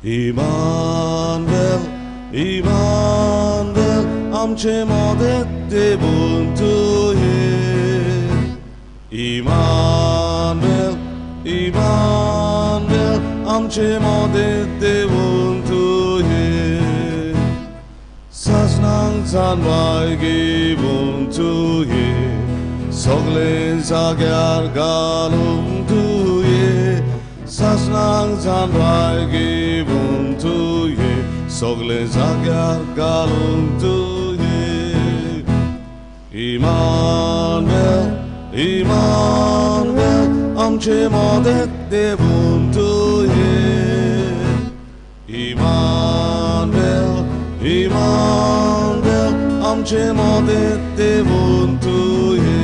Emmanuel Emmanuel आमचे मदें देवून तुवें इमानुएल इमानुएल आमचे मदें देवून तुवें सासणांक जानवाय घेवन तुवें सगळे जाग्यार घालून तुवें सासणांक जानवाय घेवन तुवें सगळे जाग्यार घालून तुवें इमानुएल इमानुएल आमचे मदें देवून तुवें इमानुएल इमानुएल आमचे मदें देवून तुवें.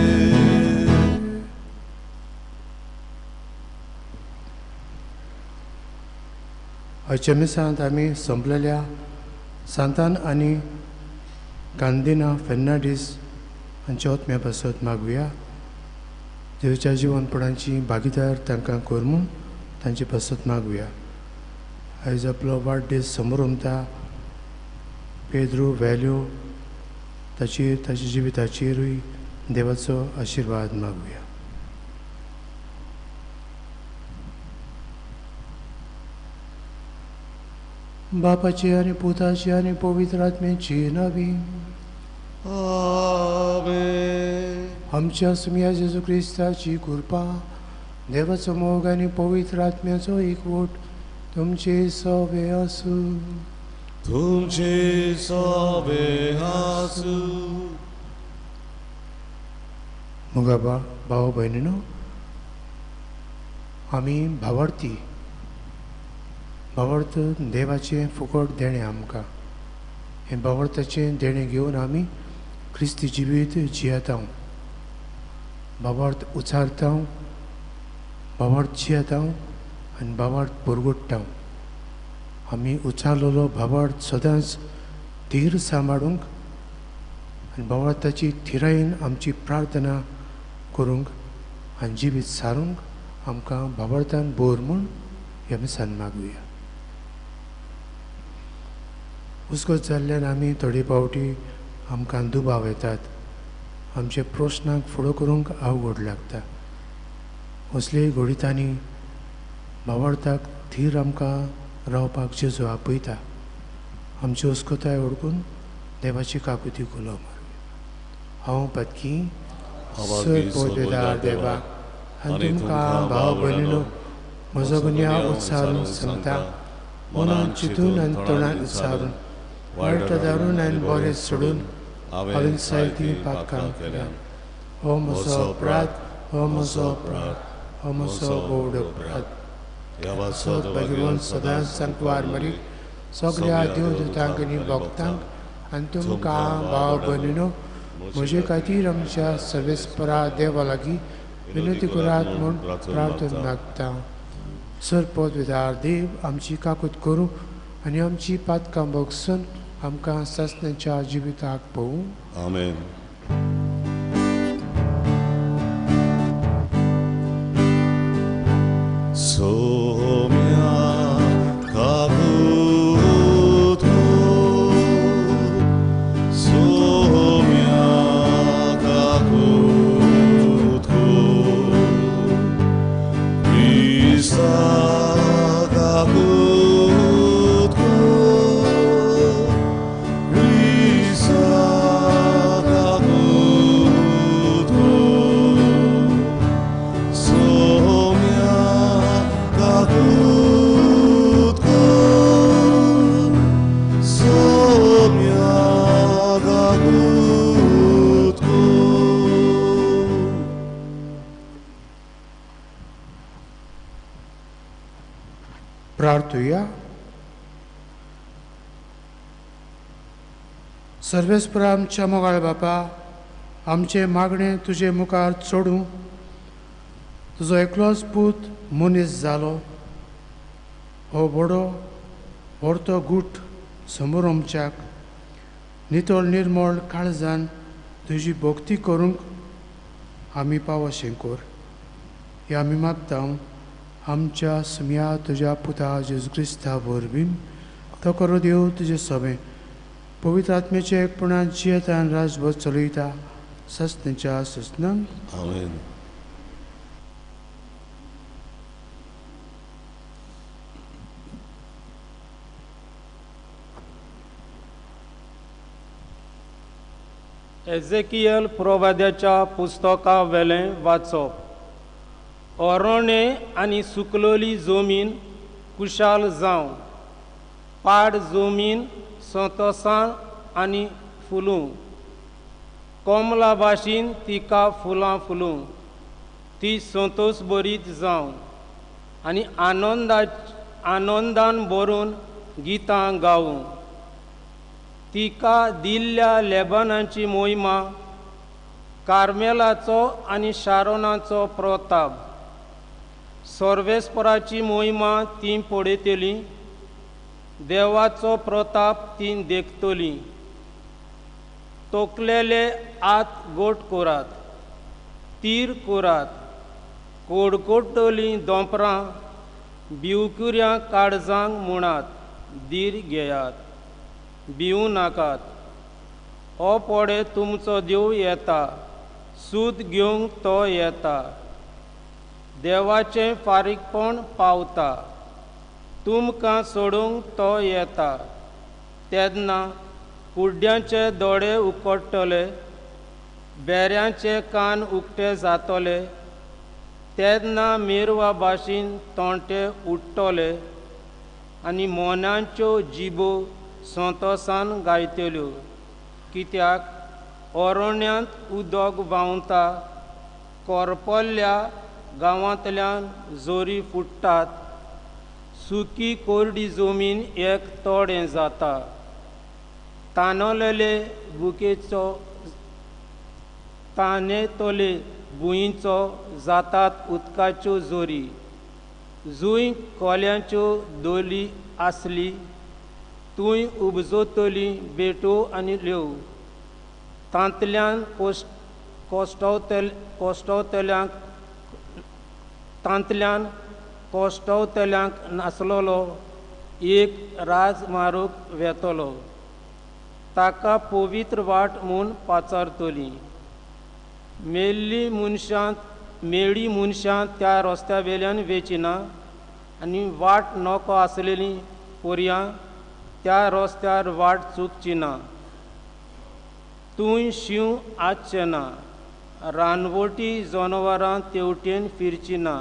आयच्या मिसांत आमी संपलेल्या सांतान आनी कांदिना फेर्नांडीस हांच्या आत्म्या पासत मागुया. देवच्या जिवनपणाची भागीदार तांकां कर म्हूण तांचे पासत मागुया. आयज आपलो वाडदीस समरमता पेद्रू व्हॅल्यू ताचेर ताच्या जिविताचेरूय देवाचो आशिर्वाद मागुया. बापाची आनी पुताची आनी पवित्र आत्म्याची नावी. आमेन. आमच्या सुमया जेजू क्रिस्ताची कृपा, देवाचो मोग आनी पवित्र आत्म्याचो एकवट तुमचे सवे आसूं. तुमचे सवे आसूं. मुगा भाव भयणीनो, आमी भावार्थी भावार्थ देवाचें फुकट देणें आमकां. हें भावार्थाचें देणें घेवन आमी क्रिस्ती जिवीत जियेता, भावार्थ उचारता, भावार्थ जियेता आनी भावार्थ पुरगुट्टा. आमी उचारलेलो भावार्थ सदांच धीर सांबाळूंक आनी भावार्थाची थिरायेन आमची प्रार्थना करूंक आनी जिवीत सारूंक आमकां भावार्थान बोर म्हूण ह्या मिसान मागुया. हुस्को जाल्ल्यान आमी थोडे फावटी आमकां दुबाव येतात, आमच्या प्रस्नाक फुडो करूंक आवड लागता. असले घडितांनी भावार्थाक थीर आमकां रावपाक जेजू आपयता. आमची हुस्कोताय वळखून देवाची काकुती उलो मारुया. हांव पातकी सर देवाक आनी तुमकां भाव भयणीनो म्हजो गुन्यांव उत्सारून सांगता. मनान चिंतून आनी तोंडान उच्चारून वायट दारून आनी बरें सोडून हांवें जायतीं पातकां केल्यात. हो म्हजो अपराध, हो म्हजो अपराध, हो म्हजो व्हड अपराध. भगवान सदांच सांकवार मरी सगळ्या देवदूतांक आनी भक्तांक आनी तुमकां भाव भयणीनो म्हजे खातीर आमच्या सर्वेस्परा देवा लागीं विनंती करात म्हूण प्रार्थना मागता. सर पदवीदार देव आमची काकूत करूं आनी आमची पातकां भोगसून आमकां सासणाच्या जिविताक पळोवं. आमेन. सोम्या काकूत कर, सोम्या काकूत कर, क्रिस्ता काकूत कर, क्रिस्ता काकूत कर, सोम्या काकूत कर, सोम्या काकूत कर. प्रार्थुया. सर्वेस्परा आमच्या मोगाळ बापा, आमचें मागणें तुजे मुखार चडूं. तुजो एकलोच पूत मनीस जालो, हो बडो व्हरतो गूट समोर आमच्याक नितळ निर्मळ काळजान तुजी भक्ती करूंक आमी पावशें कर. हें आमी मागता आमच्या सुम्या तुज्या पुता जेजू क्रिस्ता वरवीं तो करो देव तुजे सभें पवित्र आत्म्याचे एकपणान जियेतान राजभर चलयता सस्तेच्या सस्नांक. आमेन. एझेकियल प्रवाद्याच्या पुस्तका वेलें वाचप. ओरोणे आनी सुकलोली जमीन कुशाल जावं, पाड जमीन संतोसान आनी फुलूं, कोमला भाशेन तिका फुलां फुलूं, ती संतोस बरीत जावं आनी आनंदान भरून गितां गावूं. तिका दिल्ल्या लेबनाची मोहिमा, कार्मेलाचो आनी शारोनाचो प्रताप, सर्वेस्पराची मोहिमा ती पळयतली, देवाचो प्रताप ती देखतली. तोकलेले आत गोट करात, तीर करात, कोडकोटली दोंपरां भिवकुऱ्यां काळजांक म्हणात, धीर घेयात, भिवूं नाकात. हो पडे तुमचो देव येता, सूद घेवंक तो येता, देवाचें फारीकपण पावता, तुमकां सोडूंक तो येता. तेन्ना कुड्ड्यांचे दोळे उकडटले, बेऱ्यांचे कान उक्ते जातले, तेन्ना मेरवा भाशेन तोंटे उडटले आनी मोनांच्यो जिबो संतोसान गायतल्यो. कित्याक अरण्यांत उदक व्हांवता, कोरपल्ल्या गांवांतल्यान जोरी फुट्टात, सुकी कोरडी जमीन एक तोडें जाता, तानलेले भुकेचो तानेतले भुंयचो जातात उदकाच्यो जोरी. जूंय कोल्यांच्यो दोली आसली तूंय उपजतली बेटो आनी ल्हेव, तांतल्यान तांतल्यान कोश्टवतल्यांक नासलेलो एक राज मारूंक वेतलो, ताका पवित्र वाट म्हूण पाचारतली. मेल्ली मनशां मेळी मनशां त्या रस्त्या वेल्यान वेचिना आनी वाट नको आसलेली पोरयां त्या रस्त्यार वाट चुकची ना. तूंय शींव आसचें ना, रानवटी जनावरां तेवटेन फिरची ना,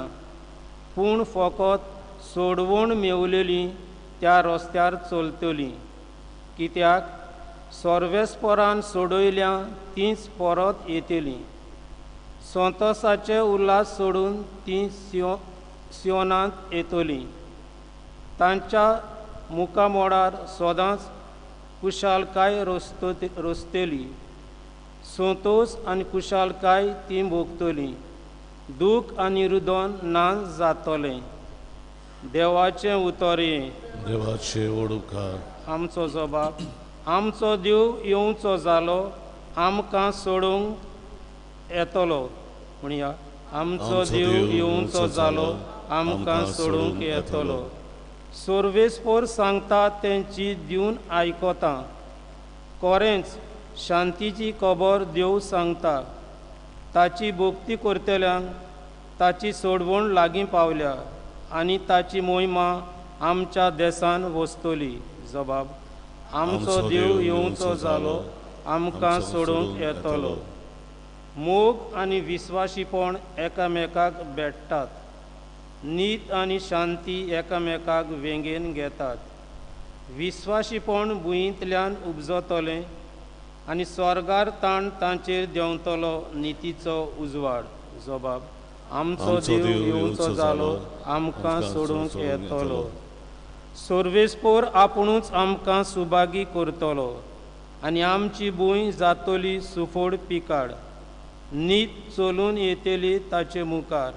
पूण फकत सोडवण मेवलेली त्या रस्त्यार चलतली. कित्याक सर्वेस्परान सोडयल्या तींच परत येतली, संतोसाचे उल्हास सोडून तीं सियोनांत येतली. तांच्या मुखामोडार सदांच कुशालकाय रचतली, संतोस आनी कुशालकाय ती भोगतली, दूख आनी रुदन ना जातलें. देवाचें उतर हें. देवाचे उपकार. आमचो जबाब. आमचो देव येवचो जालो, आमकां सोडूंक येतलो. म्हणया, आमचो देव येवचो जालो, आमकां सोडूंक येतलो. सर्वेस्पोर सांगता तेंची दिवन आयकता, कोरेंच शांतीची खबर देव सांगता. ताची भक्ती करतल्यांक ताची सोडवण लागीं पावल्या आनी ताची मोहिमा आमच्या देसान वसतली. जबाब. आमचो देव येवचो जालो, आमकां सोडूंक येतलो. मोग आनी विस्वाशीपण एकामेकाक भेट्टात, नीत आनी शांती एकामेकाक वेंगेन घेतात. विस्वाशीपण भुंयेंतल्यान उपजतलें आनी स्वर्गार ताण तांचेर देंवतलो नितीचो उजवाड. जबाब. आमचो देव येवचो जालो, आमकां सोडूंक येतलो. सर्वेस्पोर आपुणूच आमकां सुभागी करतलो आनी आमची भूंय जातली सुफोड पिकाड. नीत चलून येतली ताचे मुखार,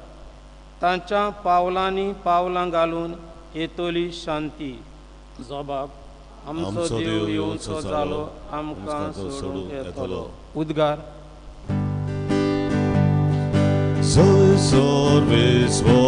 तांच्या पावलांनी पावलां घालून येतली शांती. जबाब. आमचो देव येवचो जालो, आमकां सोडूंक येतलो. उद्गार. सर्वेस्परा.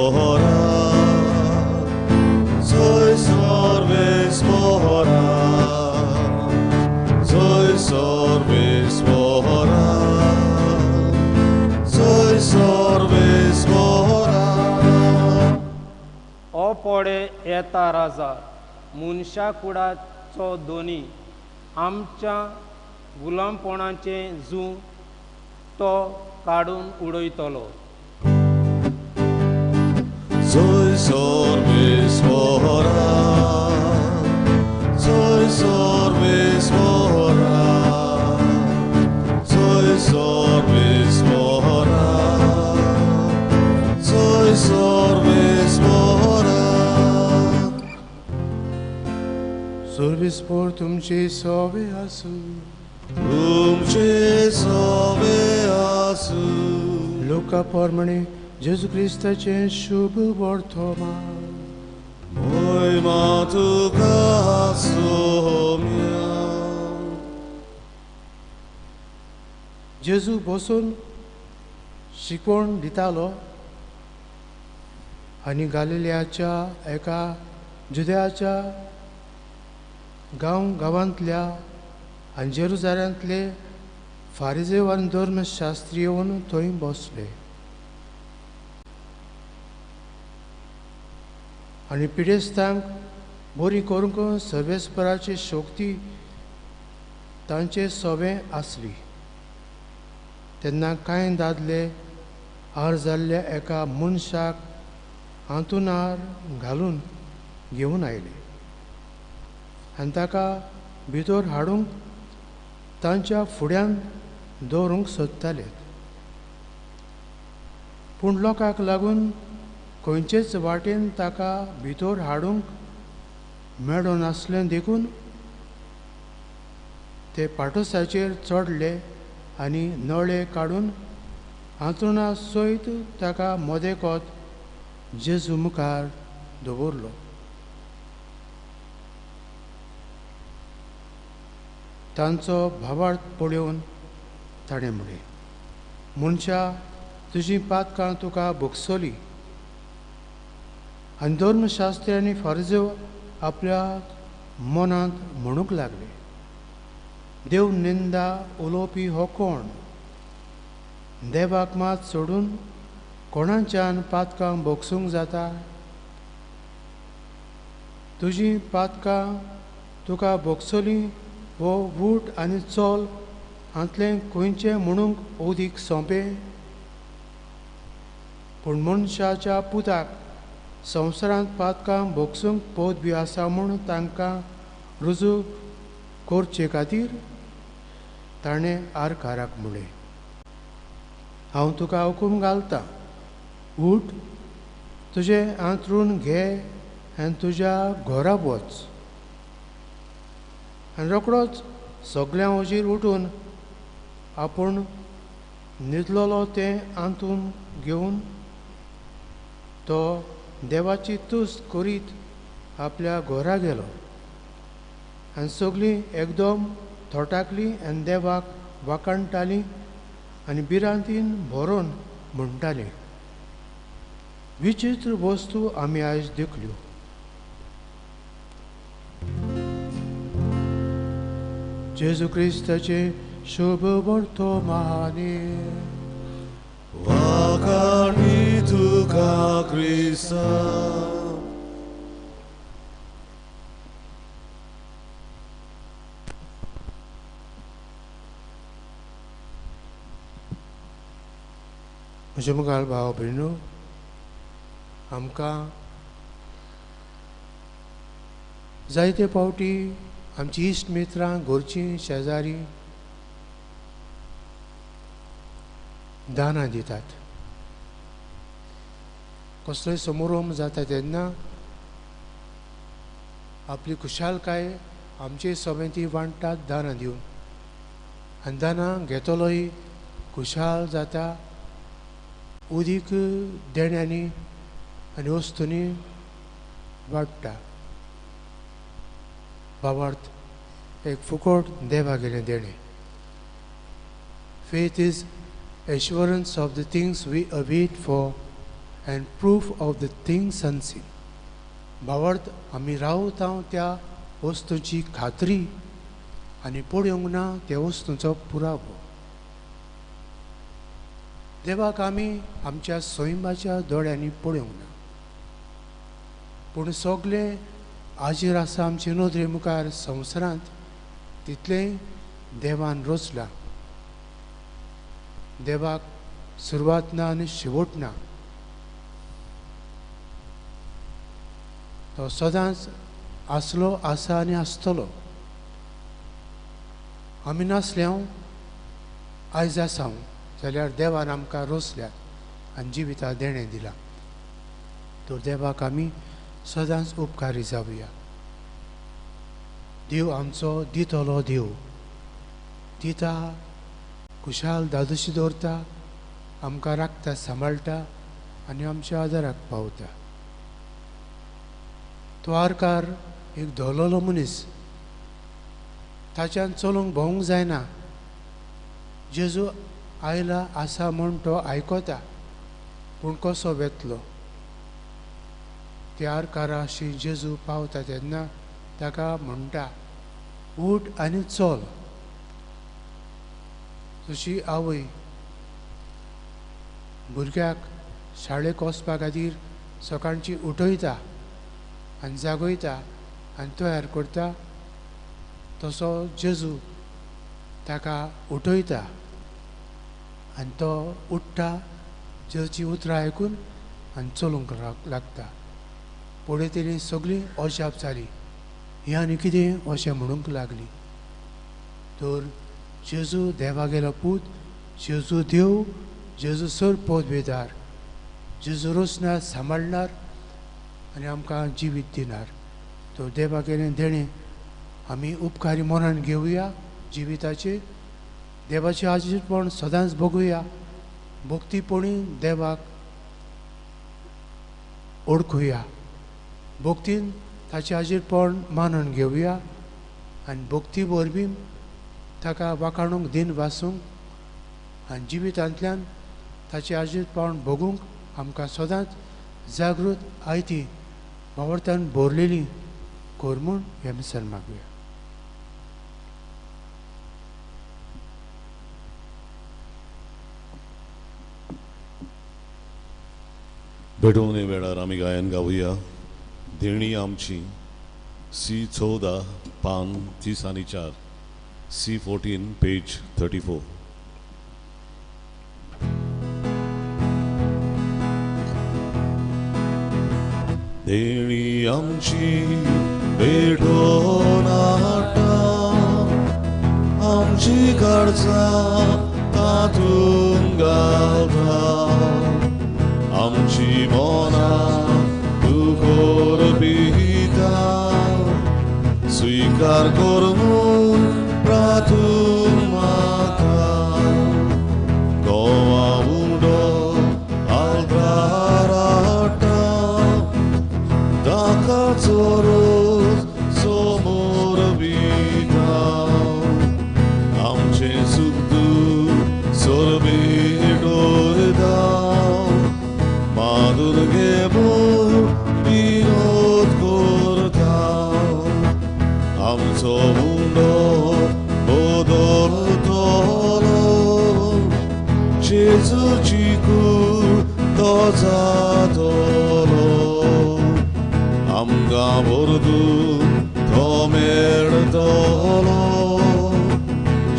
पोडे येता राजा मनशा कुडाचो दोनी आमच्या गुलामपणाचें जूं तो काडून उडयतलो. सर्वेस्पोर तुमचे सोवे आसूं. तुमचे सोवे आसूं. लोका प्रमाणे जेजू क्रिस्ताचें शुभ वर्तमान. मोयमा तुका सोम्या. जेजू बसून शिकवण दितालो आनी गालिलियाच्या एका जुद्याच्या गांव गांवांतल्या आनी जेरुजाल्यांतले फारिजेव आनी धर्मशास्त्री येवन थंय बसले आनी पिडेस्तांक बरी करूंक सर्वेस्पराची शक्ती तांचे सोबें आसली. तेन्ना कांय दादले आर जाल्ल्या एका मनशाक हांतुणार घालून घेवन आयले आनी ताका भितर हाडूंक तांच्या फुड्यान दवरूंक सोदताले. पूण लोकांक लागून खंयचेच वाटेन ताका भितर हाडूंक मेळनासलें देखून ते पाटोसाचेर चडले आनी नळे काडून हांतरुणा सयत ताका मदेकोत जेजू मुखार दवरलो. तांचो भावार्थ पळोवन ताणें म्हळें, मनशा तुजीं पातकां तुका भोगसली. आनी धर्मशास्त्री आनी फारिजेव आपल्या मनांत म्हणूंक लागले, देव निंदा उलोवपी हो कोण? देवाक मात सोडून कोणाच्यान पातकां भोगसूंक जाता? तुजीं पातकां तुका भोगसलीं हो वूट आनी चोल हांतलें खंयचें म्हणूंक अदीक सोंपें? पूण मनशाच्या पुताक संवसारांत पातकां भोगसूंक पद बी आसा म्हूण तांकां रुजू करचे खातीर ताणें आरकाराक म्हळें, हांव तुका हुकूम घालतां, उठ, तुजें हांतरूण घे आनी तुज्या घरा वच. आनी रोकडोच सगळ्यां वजीर उठून आपूण न्हिदलेलो तें हांतून घेवन तो देवाची तुस्त करीत आपल्या घरा गेलो. आनी सगळीं एकदम थोटाकलीं आनी देवाक वाखाणटालीं आनी भिरांतीन भरोन म्हणटालीं, विचित्र वस्तू आमी आयज देखल्यो. जेजू क्रिस्ताचें शुभ वर्तमान. वाखाणी तुका क्रिस्ता. म्हजे मुखार भाव भयणो, आमकां जायते फावटी आमची इश्ट मित्रां, घरचीं, शेजारी दानां दितात. कसलोय समारंभ जाता तेन्ना आपली खुशालकाय आमचे सगळें ती वांट्टात दानां दिवन, आनी दानां घेतलोय खुशाल जाता, उदीक देण्यांनी आनी वस्तूंनी वाडटा. भावार्थ एक फुकट देवागेलें देणें. Faith is assurance of the things we await for and proof of the things unseen. भावार्थ आमी रावता त्या वस्तूंची खात्री आनी पळोवंक ना त्या वस्तूंचो पुरावो. देवाक आमी आमच्या सैमाच्या दोळ्यांनी पळोवंक ना, पूण सगळे आजीर आसा आमचे नदरे मुखार संवसारांत तितलेंय देवान रचलां. देवाक सुरवात ना आनी शेवट ना. तो सदांच आसलो, आसा आनी आसतलो. आमी नासले आयज आसा जाल्यार देवान आमकां रोसल्यात आनी जिविता देणें दिलां. तर देवाक आमी सदांच उपकारी जावया. देव आमचो दितलो देव, दिता, खुशाल दादोशी दवरता, आमकां राखता, सांबाळटा आनी आमच्या आदाराक पावता. तो आरकार एक धोलोलो मनीस, ताच्यान चलूंक भोंवूंक जायना. जेजू आयला आसा म्हूण तो आयकता, पूण कसो वेतलो? त्या आरकाराशी जेजू पावता तेन्ना ताका म्हणटा, उठ आनी चल. जशी आवय भुरग्याक शाळेक वचपा खातीर सकाळची उठयता आनी जागयता आनी तयार करता, तसो जेजू ताका उठयता आनी तो उठ्ठा, जेजूची उतरां आयकून आनी चलूंक लागता. पळयतली सगळीं अजाप जाली, ही आनी कितें अशें म्हणूंक लागली. तर जेजू देवागेलो पूत, जेजू देव, जेजू सर पदवेदार, जेजू रोसणार, सांबाळणार आनी आमकां जिवीत दिणार. तर देवागेलें देणें आमी उपकारी मनान घेवया. जिविताचेर देवाचें आजीरपण सदांच बघुया, भक्तीपणी देवाक ओळखुया, भक्तीन ताचें आजीरपण मानून घेवया आनी भक्ती वरवीं ताका वाखाणूंक, दिन वासूंक आनी जिवितांतल्यान ताचें आजीरपण भोगूंक आमकां सदांच जागृत आयती भावार्थान भरलेली कर म्हूण हें मिसाल मागुया. भेटवणे वेळार आमी गायन गावया. देणी आमची, सी 14 पान 30 आनी 4, सी 14 पेज 34. देणी आमची भेटोवन हाडटा, आमची गरजां तातूंत घालता, आमची मनां तूं करपिता, स्वीकार कर म्हूण प्रार्थून मागता. गोवा उंडो आल्तार हाडटा, दाकाचो रोस समोर बिता, आमचें सूख दूख सोरबेटोयता, मादुर्गे म्हूण विनोद करता, आमचो उंडो बदलतलो, जेजूची कूड तो जातलो, आमकां व्हरतून तो मेळटलो,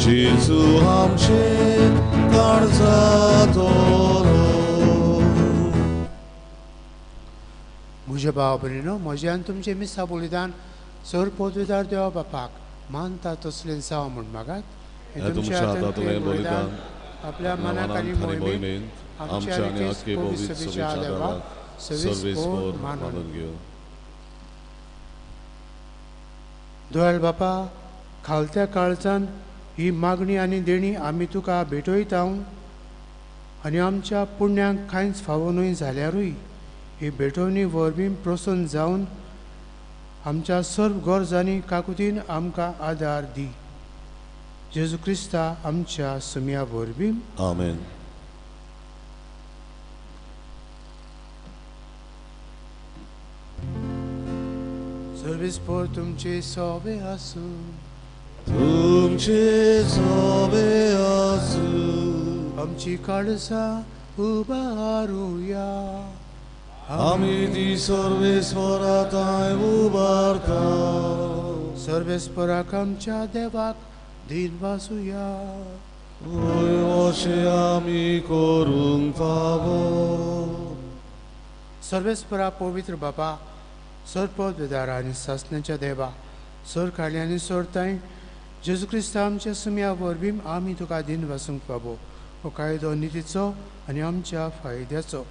जेजू आमचें काळजातलो. म्हज्या भाव भयणीनो, म्हजें आनी तुमचें मिसा बलिदान सर पदवेदार देवा बापाक मानता तसलें जावं म्हूण मागात. तुमच्या हातांतलें बलिदान आपल्या मनाक आनी मोहिमेन आमच्या आनी आख्खे पवित्र सभेच्या देवाक सर्वेस्पर मानून घेवं. दोयाळ बापा, खालत्या काळजान ही मागणी आनी देणी आमी तुका भेटयता आनी आमच्या पुण्याक कांयच फावो न्हय जाल्यारूय ही भेटवणी वरवीं प्रसन्न जावन आमच्या सर्व गरजांनी काकुतीन आमकां आदार दी. जेजू क्रिस्ता आमच्या सुम्या वरवीं. आमेन. सर्वीस पोर तुमचे सोबे आसूं, तुमचे सोबे आसूं. आमची काळजां उबारुया. आमी ती सर्वेस्परा थंय उबारता. सर्वेस्पराक आमच्या देवाक दिन वासुया. वय अशें आमी करूंक फावो. सर्वेस्परा पवित्र बाबा, सरपदवेदार आनी सासण्याच्या देवा, सर काडली आनी सोरताय जेजू क्रिस्ता आमच्या सुम्या वरवीं आमी तुका दिन वासूंक फावो. हो कायदो नितीचो आनी आमच्या फायद्याचो.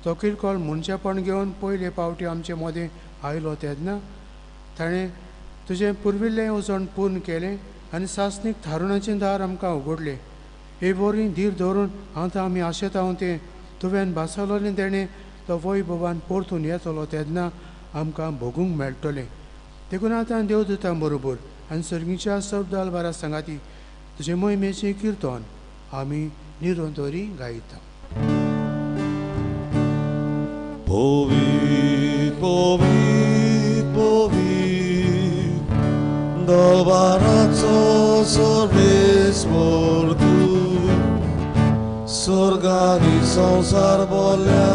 तो किरकोळ मनशापण घेवन पयले पावटी आमचे मदें आयलो तेन्ना ताणें तुजें पुर्विल्लें येवजण पूर्ण केलें आनी सासणीक थारुणाचें दार आमकां उगडलें. हे वरवीं धीर धरून आतां आमी आशेता तें तुवें भासवलें तेणें तो वैभवान परतून येतलो तेन्ना आमकां भोगूंक मेळटलें. देखून आतां देवदूतां बरोबर आनी सर्गीच्या सबदाल बारा सांगाती तुजे मोहिमेचें किर्तन आमी निरंतरी गायता. पवित्र पवित्र पवित्र दरबाराचो सर्वेस्पर तूं, स्वर्गानी संवसार बोल्या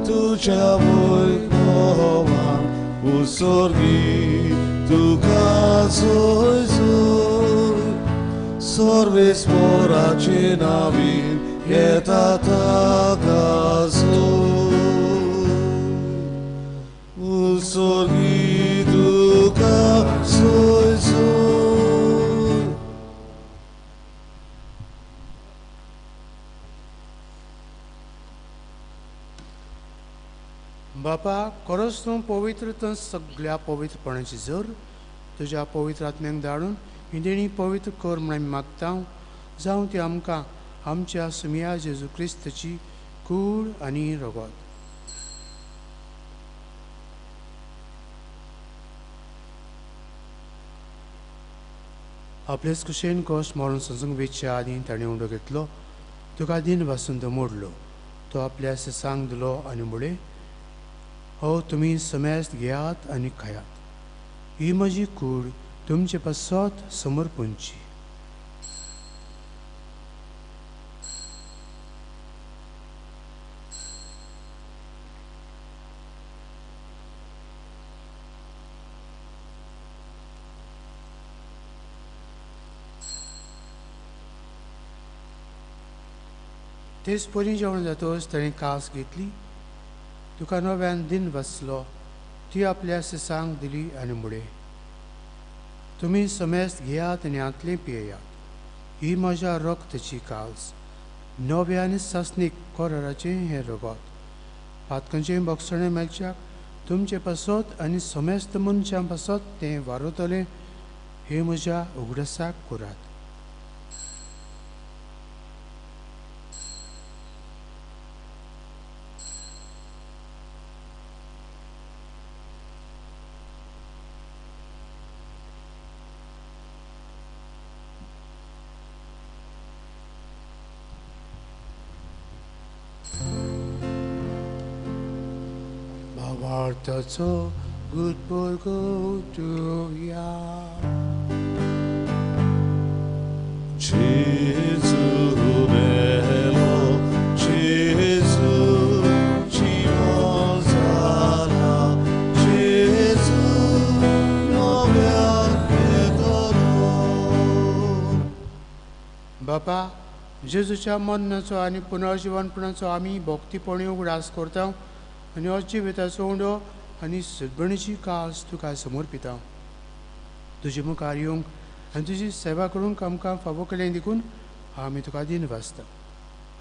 तुज्या वैभवान उत्सर्गी तुका जोय जोय. सर्वेस्पराचे नावीन येता ताका जोय, उत्सर्गी तुका जोय जोय. बापा, खरोच तूं पवित्र तर सगळ्या पवित्रपणाची जर तुज्या पवित्र आत्म्यांक धाडून ही देणी पवित्र कर म्हूण आमी मागता. जावं ती आमकां आमच्या सुमिया जेजू क्रिस्ताची कूड आनी रगत. आपलेच कुशेन कोश मरण सोंसूंक वेचच्या आदीं ताणें उंडो घेतलो, तुका दिन वासून तो मोडलो, तो आपल्या सांग दिलो आनी म्हळें, हो तुमी समेस्त घेयात आनी खायात, ही म्हजी कूड तुमचे पासत समर्पणची. तेच परी जेवण जातकच ताणें कास घेतली, तुका नव्यान दिन बसलो, ती आपल्या सिसांक दिली आनी म्हळें, तुमी समेस्त घेयात आनी हांतलें पियेयात, ही म्हज्या रक्ताची काल्स, नव्या आनी सासणीक कराराचें हें रगत. पातकांचें भोगसणें मेळच्याक तुमचे पासत आनी समेस्त मनशां पासत तें वारवतलें, हें म्हज्या उगडासाक करात. भावार्थाचो गुटबोरगोटुया. जेजू मेलो, जेजू जिवन जाला, जेजू नव्यान येतलो. बापा, जेजूच्या मरणाचो आनी पुनर्जिवनपणाचो आमी भक्तीपणी उगडास करता आनी हो जिविताचो उंडो आनी सदबणीची कास तुका समर्पिता. तुजे मुखार येवंक आनी तुजी सेवा करूंक आमकां फावो केलें देखून आमी तुका दिन वाचता.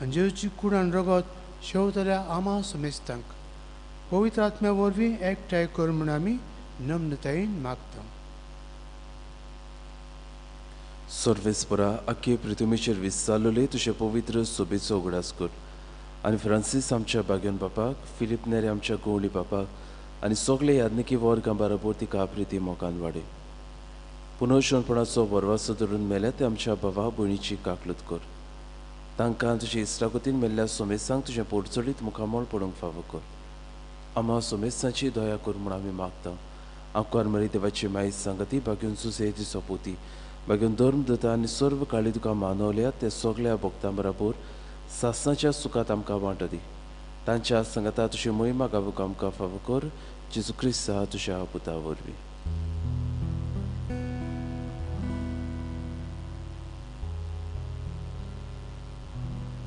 आनी जेजूची कूड आनी रगत शेवतल्या आमा समेस्तांक पवित्र आत्म्या वरवीं एकठांय कर म्हूण आमी नम्रतायेन मागता. सर्वेस्परा, आख्खे पृथ्वीचेर विस्तारलेले तुजे पवित्र सोबेचो उगडास कर आनी फ्रांसीस आमच्या बागेन बापाक, फिलीप नेरे आमच्या गोवळी बापाक आनी सगळे याज्ञिकी वर्गां बरोबर तिका प्रिती मोगान वाडय. पुनर्शणपणाचो बरवासो धरून मेल्या ते आमच्या भावा भयणीची काकलूत कर. तांकां तुजे इस्रागतीन मेल्ल्या सोमेसांक तुजें पोटचडीत मुखामळ पडूंक फावो कर. आमा सोमेसांची दया कर म्हूण आमी मागता. आंकवार मरी देवाची माय सांगती बागेवन सुसे ती सोपोती बागेवन धर्म दता आनी सर्व काळी तुका मानवल्या ते सगळ्या भक्तां बरोबर सासणाच्या सुखात आमकां वांटो दी. तांच्या सांगाता तुजी मोहिमा गावूंक आमकां फावो कर जेजू क्रिस्ता तुज्या पुता वरवीं.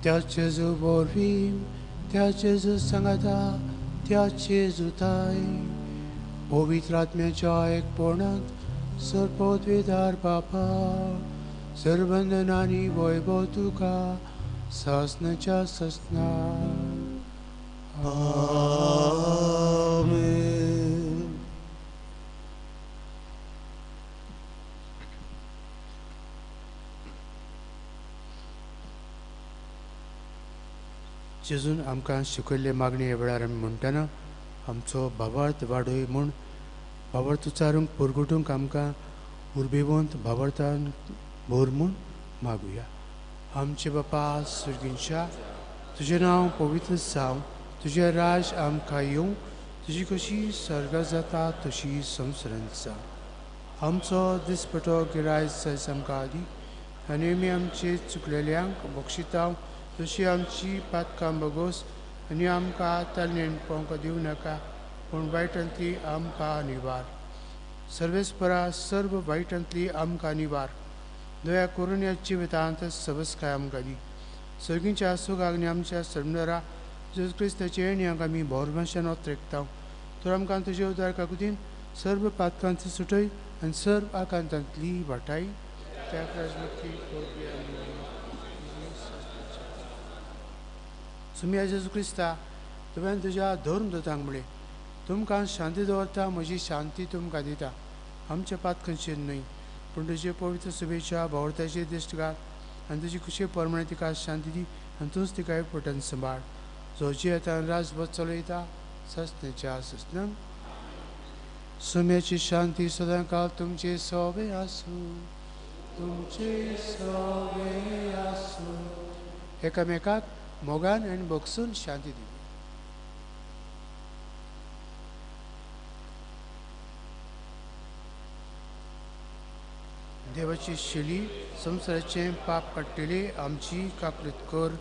त्या जेजू वरवीं, त्या जेजू सांगाता, त्या जेजू ताय पवित्र आत्म्याच्या एकपणांत सर्वपदवीधार बापा सर्वंदनानी वैभव तुका सासनाच्या ससना. आमेन. जेजून आमकां शिकयल्ले मागणी ह्या वेळार आमी म्हणटना आमचो भावार्थ वाडय म्हूण भावार्थ उच्चारूंक परगटूंक आमकां उर्बेवंत भावार्थान भर म्हूण मागुया. आमचे बापा सर्गींच्या, तुजें नांव पवित्र जावं, तुजें राज आमकां येवं, तुजी कशी सर्गां जाता तशी संवसारांत जावं. आमचो दिसपटो गिरायक जायज आमकां दी आनी आमी आमचे चुकलेल्यांक बक्षितांव तशी आमची पातकां बगोस आनी आमकां तालनेन पळोवंक दिवं नाका, पूण वायटांतली आमकां निवार. सर्वेस्परा सर्व वायटांतली आमकां निवार. दया करून ह्या जिवितांत सबसकाय आमकां दी. सर्गींच्या सुखाक आनी आमच्या सर्वनरा जेजू क्रिस्ताचे येण्याक आमी भोरभाशेन ओत्रेकता. तर आमकां तुजे उदार काकुतीन सर्व पातकांची सुटय आनी सर्व आकांतांतली वाटाय. त्या राजमुखी सुमिया जेजू क्रिस्ता, तुवें तुज्या धर्मदूतांक म्हळें, तुमकां शांती दवरता, म्हजी शांती तुमकां दिता. आमच्या पातकांचेर न्हय पूण तुजे पवित्र शुभेच्छा भावार्थाचेर दिश्ट घाल आनी तुजी खुशी प्रमाणे तिका शांती दी आनी तूंच तिका एकपटान सांबाळ, जो जियेता राजभर चलयता ससनेच्या ससनांक. सुम्याची शांती सदां काळ तुमचे सोबे आसूं, तुमचे सोबे आसूं. एकामेकाक मोगान आनी बगसून शांती दी. देवाची शिली संवसाराचें पाप काडटली आमची काकृत कर.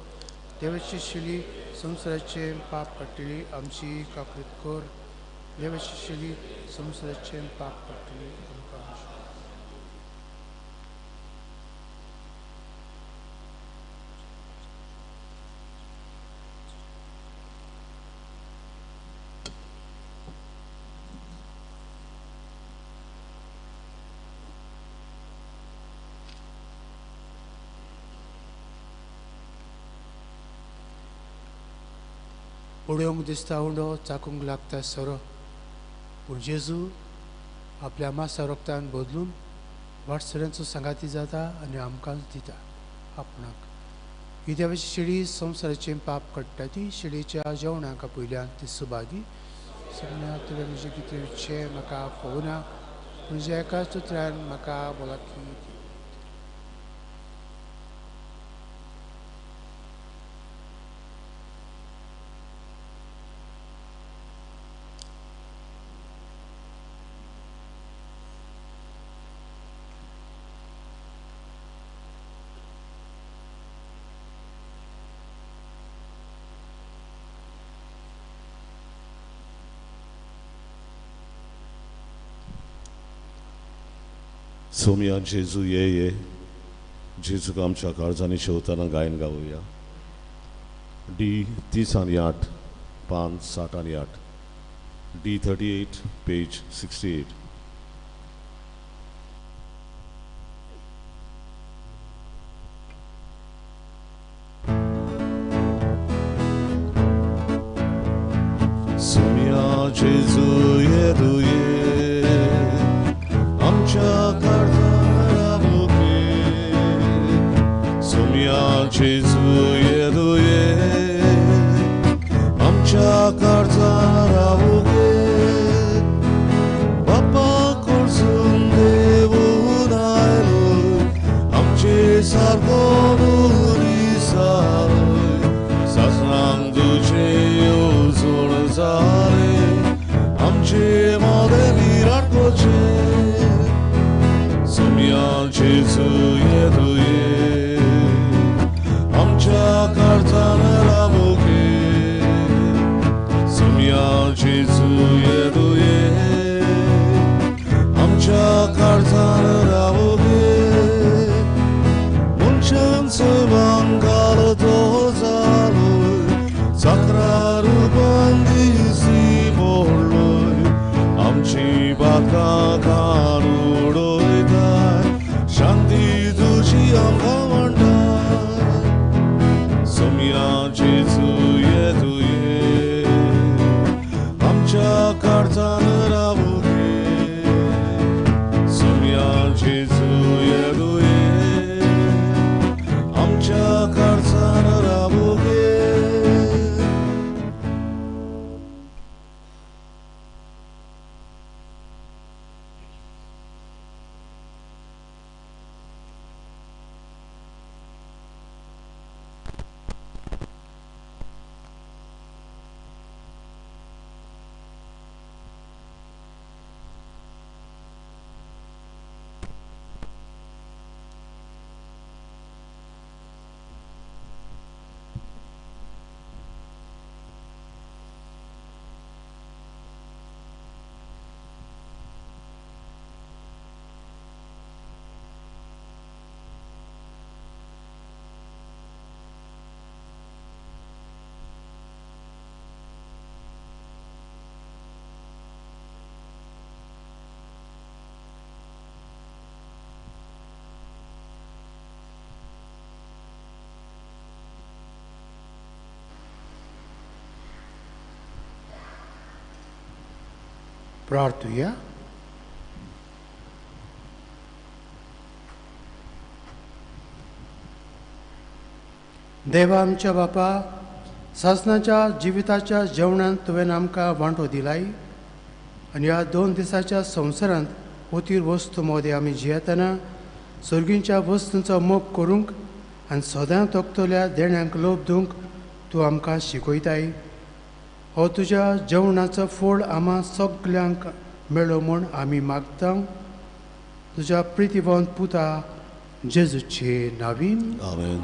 देवाची शिली संवसाराचें पाप काडटली आमची काकृत कर. देवाची शिली संवसाराचें पाप काडटली आमकां. पळोवंक दिसता उंडो, चाकूंक लागता सोरो, पूण जेजू आपल्या मासा रोगतान बदलून वाटसऱ्यांचो सांगाती जाता आनी आमकांच दिता आपणाक. ही देवाची शिडी संवसाराचें पाप काडटा. ती शिडीच्या जेवणाक पयल्यान ती सुभागी. सगळ्या तुवें म्हजें कितें विचचें म्हाका पळोवना, पूण ज्या एकाच उतरान म्हाका भलायकी दी. सोमया जेजू ये ये जेजूक आमच्या काळजांनी शेवताना गायन गावया. डी 30 आनी 8 पान 60 आनी 8, डी 38 पेज 68. सोमया जेजू ये ये आमच्या जेजू ये ये आमच्या काळजान रावूंक बापा कडसून देवून आयलो आमचे सारको सासणांक तुजें येवजण जालें आमचे मदें विराट करचें. सोमया जेजू ये ये आमच्या काळजान रावूंक. फातरा रुपान दिसी पडलोय आमची पातकां कान उडयताय शांती तुजी आमकां म्हणटाय सोम्या जेजू ये तुये आमच्या काळजान रावू गे सोम्या जेजू ये तुये आमच्या काळजान रावू गे. प्रार्थुया. देवा आमच्या बापा, सासनाच्या जिविताच्या जेवणांत तुवें आमकां वांटो दिलाय आनी ह्या 2 दिसाच्या संवसारांत ओतीर वस्तू मदें आमी जियेतना सर्गींच्या वस्तूंचो मोग करूंक आनी सदां तोखतल्या देण्यांक लोभ दिवंक तूं आमकां शिकयताय. हो तुज्या जेवणाचो फोड आमा सगल्यांक मेळो म्हूण आमी मागता तुज्या प्रितीवंत पुता जेजूचे नावीन. आमेन.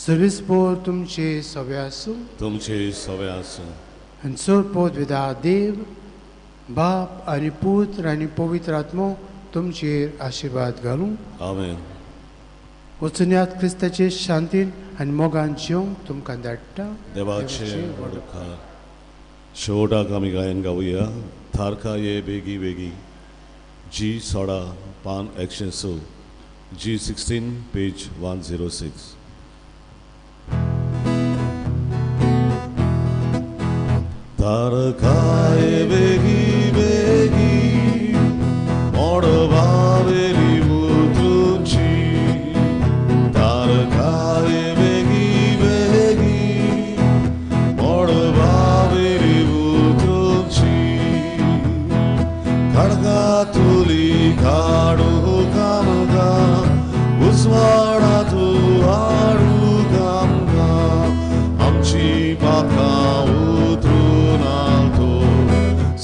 सर्वीस पोर तुमचे सवे आसूं. तुमचे सवे आसूं. आनी चड पोत विदा देव बाप आनी पुत्र आनी पवित्र आत्मो तुमचेर आशिर्वाद घालूं. आमेन. वचुन्यात क्रिस्ताचे शांतीन आनी मोगान जेवंक तुमकां धाडटा. देवाचे व्हड उपकार. शेवटाक आमी गायन गावया थारका ये बेगी बेगी जी 16 पान 106 जी 16 पेज 106. तारका ये बेगी बेगी मोडबावेली उतरूची तारका ये बेगी बेगी मोडबावेली उतरूची खडगा तुली काडू कामगा उजवाडा तू हाडू कामगा आमची पाकां उतरून आलतो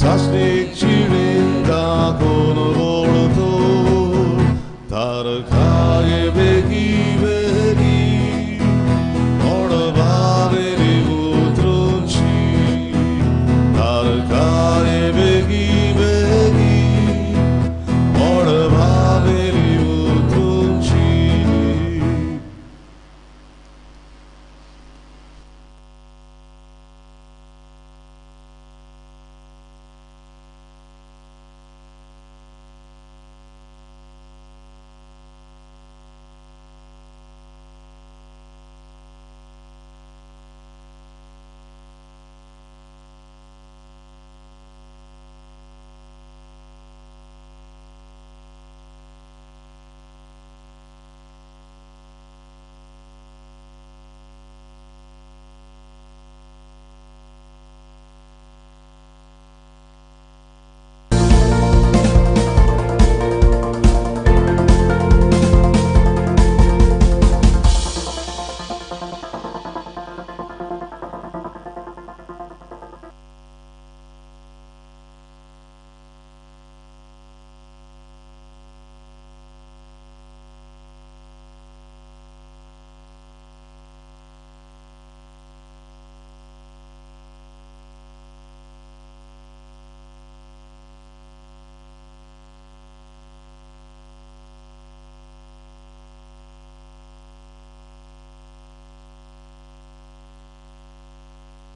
सासणीची